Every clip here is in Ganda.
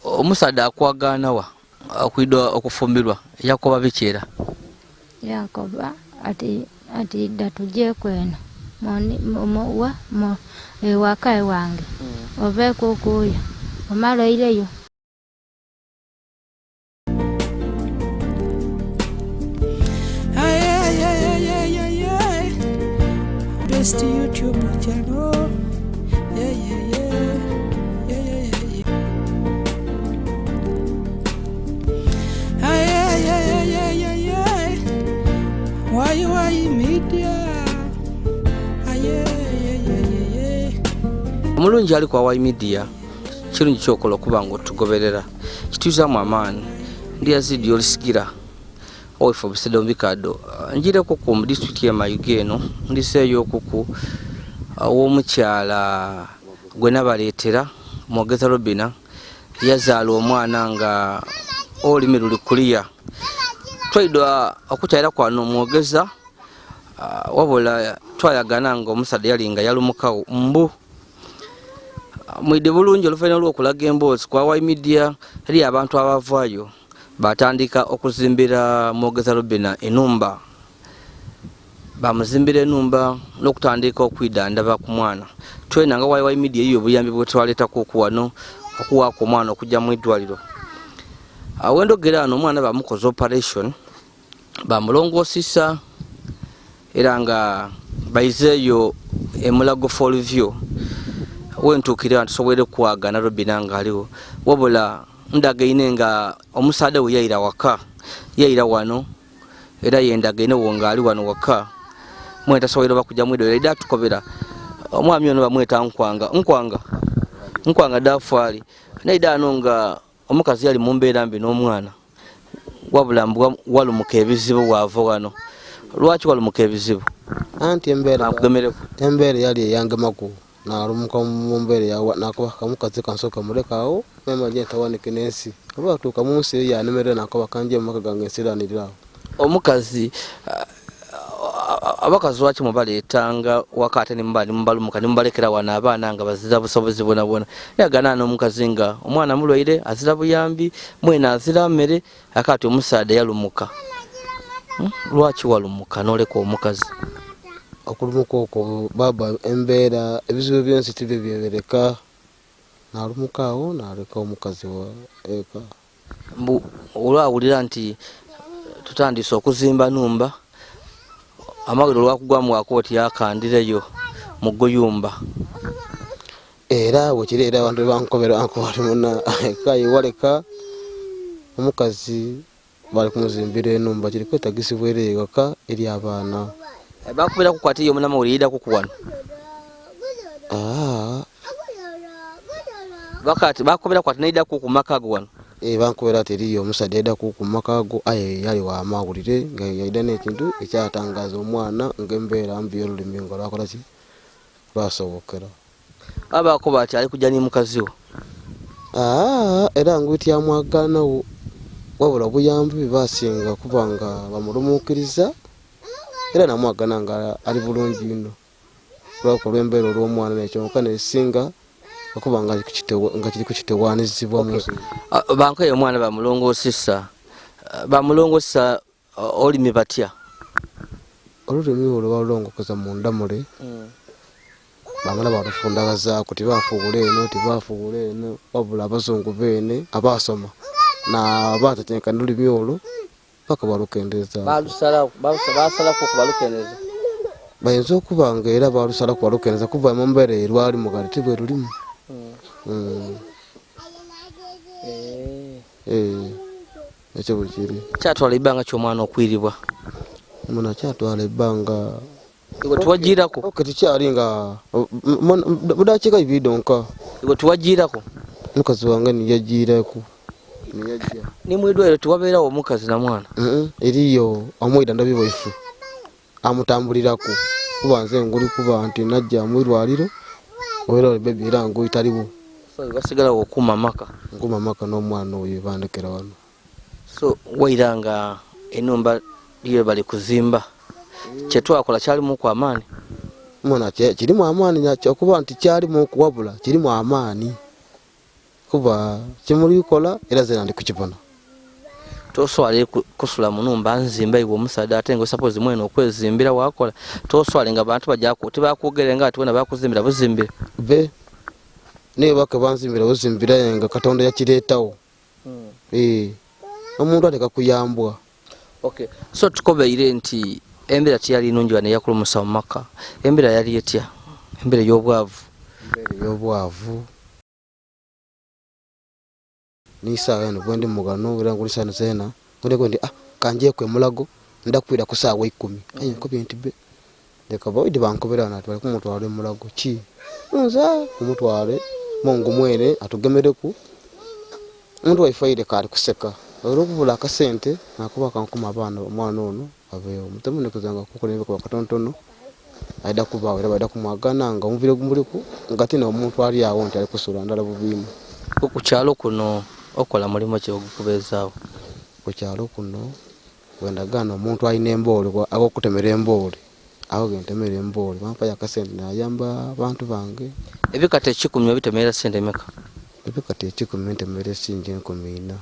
Omusaadha akwagaana wa okwidha okufumbirwa yakoba biki era? Yankoba ati, ati idha tujeeku eno mu, wa, mu, ewaka ewange oveeku okuuya omale oireyo. Best YouTube channel. Yeah. Ay, ay, ay, ay, ay, ay. Why, why, media? Ay, ay, ay, ay, ay, ay. Omulungi ali ku Awai Media, kirungi kyokola okuba nga otugoberera, kituzaamu amaani. Ndi Yazidi Olisigira owaife obusedo mubikado njireko ku mu disitulikiti ye Mayuge eno ndiseeyo okuku ow'omukyala gwe nabaleetera Mwogeza Robina yazaala omwana nga olulimi luli kuliya. Twaidwa okukyalira kwano Mwogeza wabula twayagana nga omusaadha yali nga yalumukawo mbu mwidhi bulungi oluvannyuma lw'okulaga emboozi ku Awai Media eri abantu abavaayo batandika okuzimbira Mwogeza Robina enhumba. Bamuzimbira enhumba n'okutandika okwidhandhaba ku mwana. Twena nga Awai Media eriyo obuyambi bwetwaleetaku oku wano okuwaaku omwana okugya mu idwaliro. Wendhogera wano omwana bamukoze operation bamulongoosisa era nga baizeeyo e Mulago for review. Wentuukira ntusoboire kwagana Robina nga aligho wabula ndagaine nga omusaadha we yaira waka, yaira wano era yendagaine wo nga ali wano waka mwene tasoboire oba kuja mwidwaliro aidha atukobera. Omwami ono bamweta Nkwanga, Nkwanga, Nkwanga Dafwali naidha wano nga omukazi yali mu mbeera mbi n'omwana wabula mbu walumuka ebizibu waava wano. Lwaki walumuka ebizibu? Anti embeera Akugemereku. Embeera yali eyangemaku nalumuka mu mbeera yawa nakoba kamukazi kansooke muleke awo memale nje ntawanike n'ensi. Olwatuuka mu nsi eyo yanemerera nakoba kanje mu maka gange nsiranirire awo. Omukazi abakazi lwaki mubaleetanga waka ate nimuba nimubalumuka nimubalekera wano abaana nga bazira busobozi bwonabwona? Yagana n'omukazi nga omwana mulwaire azira buyambi mwene azira mmere akati omusaadha yalumuka. Lwaki walumuka n'oleka omukazi? Okulumuka okwo baba embeera ebizibu by'ensi tibyo byebereka nalumuka awo naleka omukazi wa eka. Mbu olwawulira nti tutandise okuzimba numba amawulire olwakugwamu wakuba oti yakandireyo mu guyumba. Era bwekiri era abantu bebankobera bankoba bati muna eka waleka omukazi bali kumuzimbira enumba kiri kwetagisibwa ere ewaka eri abaana. Bakubira ku kwati yo munamawulire yida kuku wano. Bakati bakubira kwati naida ku maka go wano. Bankobera ati eriyo omusaadha yaida ku maka go aye yali wa mawulire nga yaida n'ekintu ekyatangaza omwana nga embeera mbi y'olulimi nga lwakola ki lwasobokera. Babakoba ati ali kuja ni mukazi wo. Era ngwiti yamwagaanagho wabula obuyambi basinga kuba nga bamulumuukiriza era namwagana nga ali bulungi inho. Olw'okuba olw'embeera olw'omwana naye kyonka nekisinga okuba nga kiri kukitewanizibwa mu nsi. Bankaye omwana bamulongosesa, bamulongosa olulimi batya? Olulimi olwo balulongokeza munda mule, bamala balufundagazaaku tibafughula eno tibafughula eno wabula abazungu beene abaasoma n'abatetenkana olulimi olwo paka balukendeezaaku. Baasalaku okubalukendeeza? Bayinza okuba nga era baalusalaku balukendeeza kuba mu mbeera eyo lwalimu ghali ti bwerulimu. Ekyo bwekiri. Kyatwala ebbanga ki omwana okwiribwa? Muna kyatwala ebbanga. Iwe tiwajiiraku? Ok, tikyali nga mu dakiika ibiri dhonka. Iwe tiwajiiraku? Mukazi wange niyajiiraku. Ni mu idwaliro tiwabeerawo omukazi na mwana? Eriyo omwidhandhabi waife amutambuliraku kuba nze nguli kuba nti najja mu irwaliro era ole bebi era nguli taliwo. So wasigalawo okuuma amaka? Nkuuma amaka n'omwana oyo bandekera wano. So waira nga enhumba yo bali kuzimba, kyetwakola kyalimuku amaani? Mwana kirimu amaani okuba nti kyalimuku wabula kirimu amaani. Kuba kimulikola era zena ndi kukibona. Toswale kusula munumba nzimba iwe omusaadha ate nga suppose mwene okwezimbira wakola. Toswale nga bantu bajja tibakwogere nga ati wena bakuzimbira buzimbire. Be naye baka banzimbira buzimbira nga Katonda yakireetawo. Omuntu ateka kuyambwa. Okay. So tukobeire nti embeera tiyali nnungi wano eyakulumusa mu maka. Embeera yali etya? Embeera ey'obwavu. Embeera ey'obwavu. N'isaawa eno bwe ndi mugano era nkulisana zeena ngondeko nti kanjeku emulago ndakwira ku saawa 10. Aye nkobye nti be leka baidi bankobera wano ati bali kumutwala emulago ki? Nze kumutwale Mungu mwene atugemereku. Omuntu waife aire kali kuseka olw'okubula akasente nakuba kankuma abaana omwana ono aveewo. Mutemunekezanga kuko nebikuba katonotono aida kubaawo era baida kumwagana nga omubiri ogumuliku nga tina omuntu ali awo nti ali kusula ndala bubiina. Ku kyalo kuno okola mulimu ki ogukubeezaawo? Ku kyalo kuno bwendagaana omuntu alina embooli ag'okutemera embooli awo gentemera embooli bampayo akasente nayamba abantu bange. Ebikata 10 obitemera sente meka? Ebikata 10 ntemera esinga 14.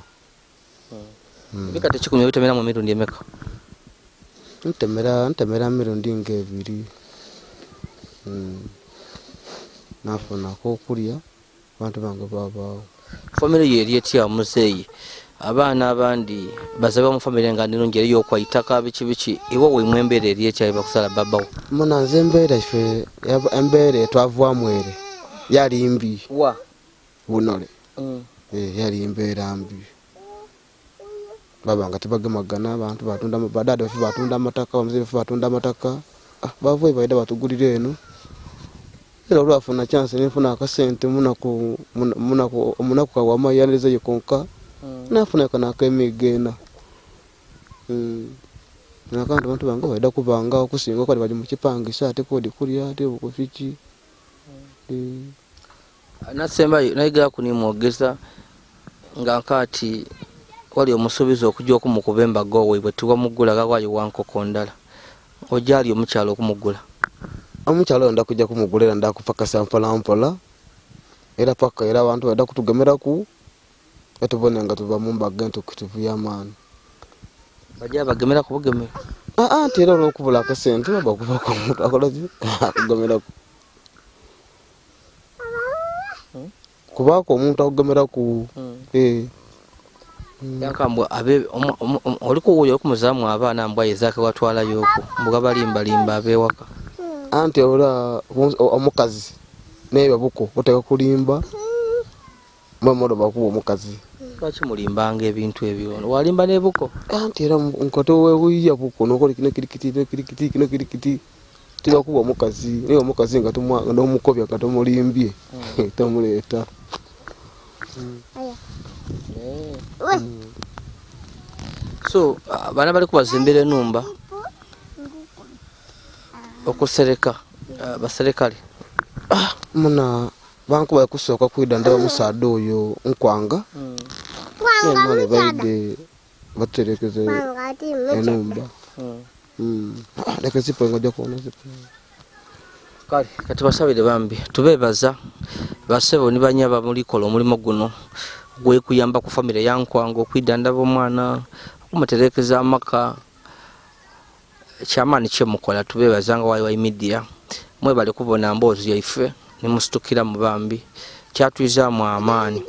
Ebikata 10 obitemera mu mirundi emeka? Ntemera mirundi nga 2. Nafuna akokulya abantu bange babaawo. Famire yo eri etya muzeeyi? Abaana abandi bazalibwa mu famire nga nnungi eriyo okwaitaka biki biki, iwe waimwe embeera eri etya ebakusala babawo? Muna nze embeera ife embeera etwavaamu ere yali mbi. Wa? Bunole. Yali mbeera mbi. Baba nga tebagemagana, abantu batunda, badada baffe batunda amataka, bamuzeeyi baffe batunda amataka. Bava eyo baida batugulira eno. Era olwafuna chance nenfuna akasente munaku kawama yanirizayo konka. Nafuna kano ak'emiiga ena. Nakanti abantu bange baida kubanga okusinga okali bali mu kipangisa ate kodi kulya ate bukufiki. Nasembayo nayigira kunimwogeza nga nkaati wali omusuubiza okujja okumukuba embaga oweibwe tiwamugula gawaayo wankoko ndala. Ojali omukyalo okumugula? Omukyalo oyo ndakujja kumugula era ndakupakasa mpola mpola. Era paka era abantu baida kutugemeraku etubone nga tuva mu mbaga entukutuvu y'amaani. Bajja bagemera ku bugemero? Anti era olw'okubula akasente baba kubaako omuntu akola ki? Akugemeraku. Kubaako omuntu akugemeraku. Yankambwa abe oliko wuuyo okumuzaamu abaana mbwa Isaac watwalayo okwo mbuga balimbalimba ab'ewaka. Anti ola omukazi naye babuko oteka kulimba mwe mulo bakuwa omukazi. Lwaki mulimbanga ebintu ebyo? Walimba n'ebuko? Anti era nkoto weewuuya buko n'okola kino kiri kiti, kino kiri kiti, kino kiri kiti. Tibakuwa omukazi, naye omukazi nga n'omukobya nga tomulimbye, tomuleeta. So abaana bali kubazimbira enumba okusereka, baserekale. Muna bankuba kusooka kwida ndaba musaadha oyo nkwanga. Nemale baide baterekeze enumba. Leka zipo nga ojja kuwona zipo. Kale kati basabire bambi tubeebaza basebo ni banyaba mulikola omulimu guno gwekuyamba ku famire ya Nkwanga okwidandaba omwana okumuterekeza amaka kyamaani kyemukola. Tubeebaza nga YY Media mwebale kubona mboozi yaife nemusitukira mu bambi kyatwizaamu amaani.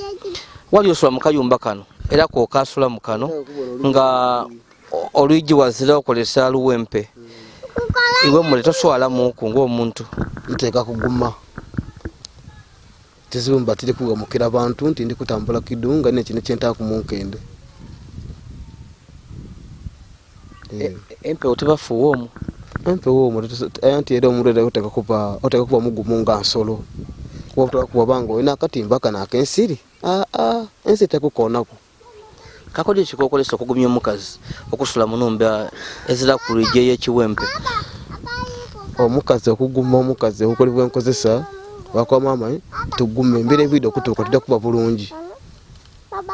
Wali osula mu kayumba kano era k'okaasula mu kano nga olwigi wazira okolesa luwempe. Iwe mule toswalamuku ng'omuntu. Nteeka kuguma. Kizibu mba tiri kugamukira abantu nti ndi kutambula kidunga n'ekintu kye ntaaku mu nkende. Empewo tebafuuwa omwo? Empewo omwo anti era omuntu era oteeka kuba mugumu nga nsolo. Kuba oteeka kuba banga olina akatimba kano ak'ensiri. Ensiri tekukoonako. Kakodyo ki k'okozesa okugumya omukazi okusula mu nnumba ezira ku lwigi ey'ekiwempe? Omukazi okuguma omukazi obukoli bwe nkozesa bakuba maama tugume embeera ebwidde okutuuka tujja kuba bulungi.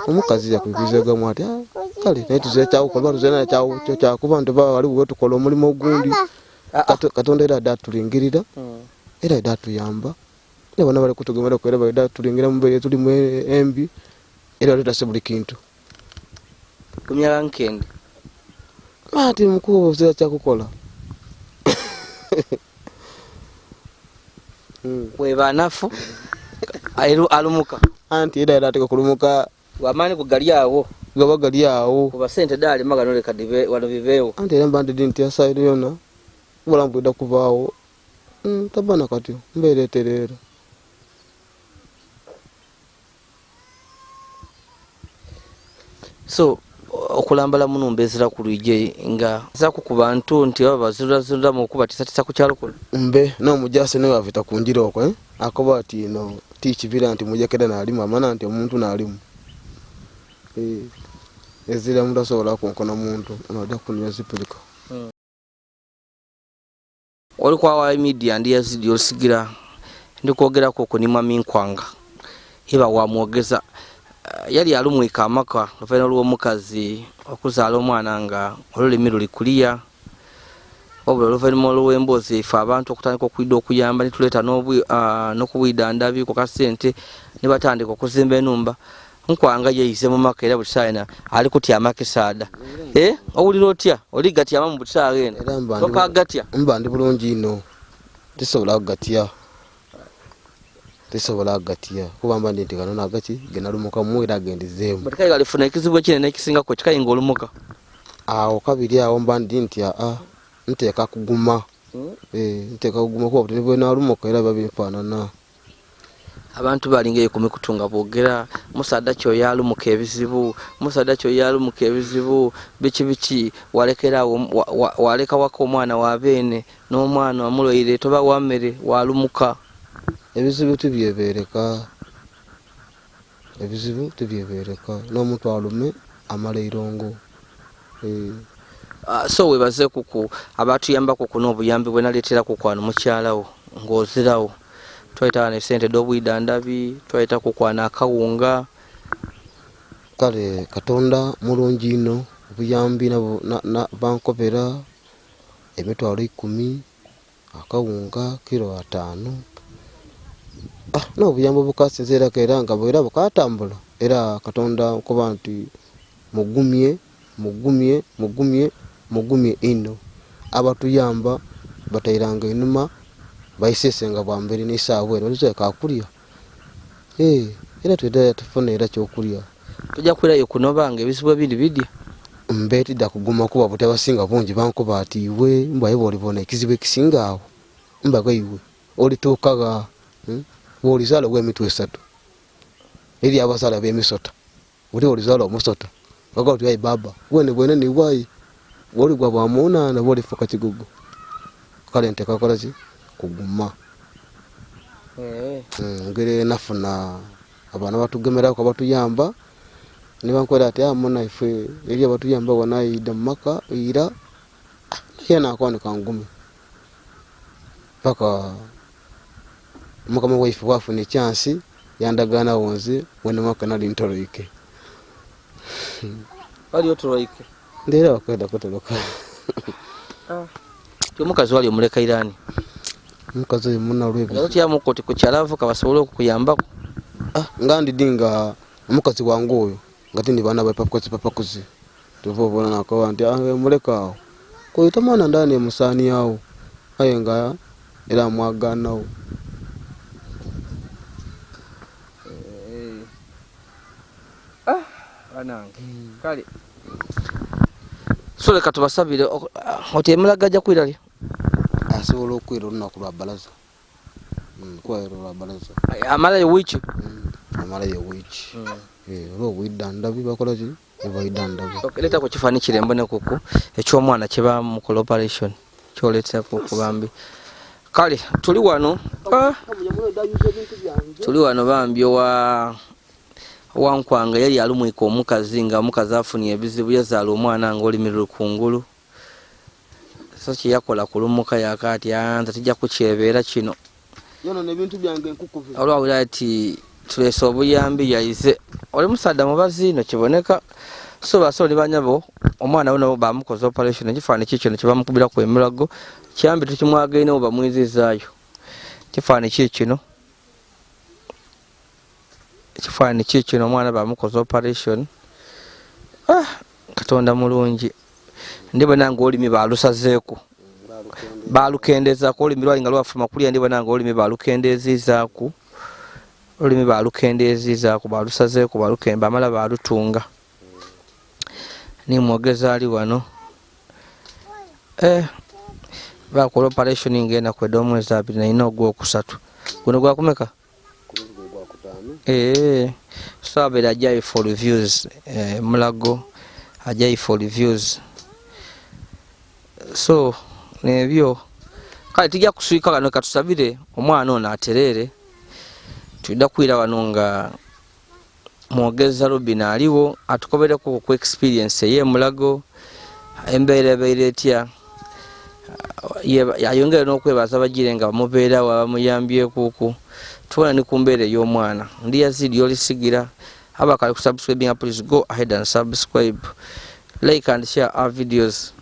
Omukazi yakwikirizamu ati kale naye tuzire kyakukola tuzire naye kyakuba nti oba waliwo we tukola omulimu ogundi. Katonda era adde atulingirira, era adde atuyamba. Nabona bali kutugemeraku era baida tulingira mumbeera tulimu embi era batutase buli kintu. Kumyala nkende. Ati mukuu obuzira kyakukola. Webanafu alumuka. Anti era era ateka kulumuka. Wamaani kugali awo. Gaba gali awo. Kuba sente dali maga noleka dibe wano bibeewo. Anti era mbandi nti asairo yona obulamu bwida kubaawo. Tabana katyo mbeera etereera. So okulambala munumba ezira ku lwije nga zaku ku bantu nti baba bazirazira mu kubatisatisa ku kyalo kuno. Mbe n'omujasi nawe avita ku njira okwo akoba ati no tikibira nti mujakera n'alimu amana nti omuntu n'alimu. Ezira mutasobola kunkona muntu onajja kunywa zipulika. Oli kwa wa media ndi yazidi osigira ndikwogerako ku nimwa minkwanga iba wamwogeza yali alumwika amaka oluvannyuma lw'omukazi okuzaala omwana nga olulimi luli kuliya wabula oluvannyuma olw'emboozi ife abantu okutandika okwidda okuyamba nituleeta n'okubwidandabi ku kasente ne batandika okuzimba enumba. Nkwanga yeyize mu maka era busaana ali kutyama kisaada. Owulira otya oli gatyama mu busaawa eno tokagatya? Mba ndi bulungi ino tisobola kugatya. Tisobola kugatya kuba mba ndi nti gano nagaki genalumukamu era agendizeemu. But kale alifuna ekizibu ekinene ekisingako kikayinga olumuka. Awo kabiri awo mba ndi nti aa nteeka kuguma. Nteeka kuguma kuba buli bwe nalumuka era biba binfaanana. Abantu balinga eyo ku mikutu nga boogera musaadha kyo yalumuka ebizibu, musaadha kyo yalumuka ebizibu, biki biki walekerawo waleka waka omwana wa beene n'omwana omulwaire toba wa mmere walumuka. Ebizibu tibyebeereka. Ebizibu tibyebeereka n'omuntu alume amala eirongo. So webaze kuku abatuyambako kuno obuyambi bwe naleetera ku kwano mukyalawo ng'ozirawo. Twayita ne sente d'obwidandabi, twayita ku kwana akawunga. Kale Katonda mulungi ino obuyambi nabo bankobera emitwalo 10 akawunga kiro 5. N'obuyambi obukasinze era era nga bwera bukatambula era Katonda nkuba nti mugumye mugumye mugumye mugumye ino abatuyamba batairanga inuma baisesenga bwa mbere n'isaawa eno olizoeka kakulya. Era twedda tufuna era kyokulya. Tujja kwerayo kunobanga ebizibu ebindi bidya. Mbe tidda kuguma kuba buti abasinga bungi bankuba ati iwe mbwaye bw'olibona ekizibu ekisinga awo mbaga iwe olituukaga bw'olizaala ow'emitwe 3 eri abazaala b'emisota buti bw'olizaala omusota baga oti ayi baba bwene bwene niwayi bw'oligwa bwa munaana bw'olifuuka kigugu. Kale nteeka kukola ki kuguma. Ngeri nafuna abaana batugemerako abatuyamba ne bankolera ati muna ife eri abatuyamba wanayida mu maka ira naye nakwanika ngume paka mukama waife wafuna ekyansi yandagaana wonze wene mwaka nali ntoloike. Wali otoloike? Ndera wakwenda kutoloka. Omukazi wali omuleka Irani? Omukazi oyo muna olw'ebizibu. Nga otyamu koti ku kyalavu kabasobole okukuyambako? Nga ndidi nga omukazi wange oyo nga tindi baana bapakuzi papakuzi. Tuva obona nakoba nti muleka awo. Kuyita mwana ndani emusaani awo. Aye nga era mwagaanawo. Banange. Kale. So leka tubasabire oti emulaga ajja kwiralya? Asobola okwira olunaku lwa balaza. Kwera lwa balaza. Amalayo wiiki? Amalayo wiiki. Olw'obwiddandabi bakola ki? Obwiddandabi. Leeta ku kifaananyi kire mbone kuku eky'omwana kye bamukola operation kyoleetako ku bambi. Kale tuli wano. Tuli wano bambi owa Wankwanga yali alumwika omukazi nga omukazi afunye ebizibu yazaala omwana ng'olulimi luli kungulu. So kye yakola kulumuka yakaati anza tijja kukyebeera kino. Yonona ebintu byange nkukuve. Olwawulira ati tuleese obuyambi yayize. Oli musaadha mubazi ino kiboneka. So baso ni banyabo omwana uno bamukoze operation ekifaananyi ki kino kye bamukubiraku emulago kyambi tukimwagaine bamwizizaayo. Kifaananyi ki kino? Ekifaananyi kikino, omwana bamukoze operation. Ah, Katonda mulungi. Ndibona nga olulimi balusazeeku, balukendezaku. Olulimi lwali nga lwafuma kulya, ndibona nga olulimi balukendezizaku, olulimi balukendezizaku, balusazeeku, bamala balutunga. Nimwogeza ali wano, bakola operation nga enaku ed'omwezi 24 ogwokusatu. Guno gwakumeka? So abeera ajayi for reviews, Mulago ajayi for reviews. So nebyo kale tujja kuswika kano, katusabire omwana ono atereere. Tulina kwira wano nga Mwogeza Robin aliwo, atukobereko ku experience ey'emulago, embeera ebeire etya, ayongere n'okwebaza abagire nga bamubeerawo, abamuyambyekuku. Tubona ni ku mbeera ey'omwana. Ndi Yazidi Olisigira. Abakali kusubscribinga, please go ahead and subscribe, like and share our videos.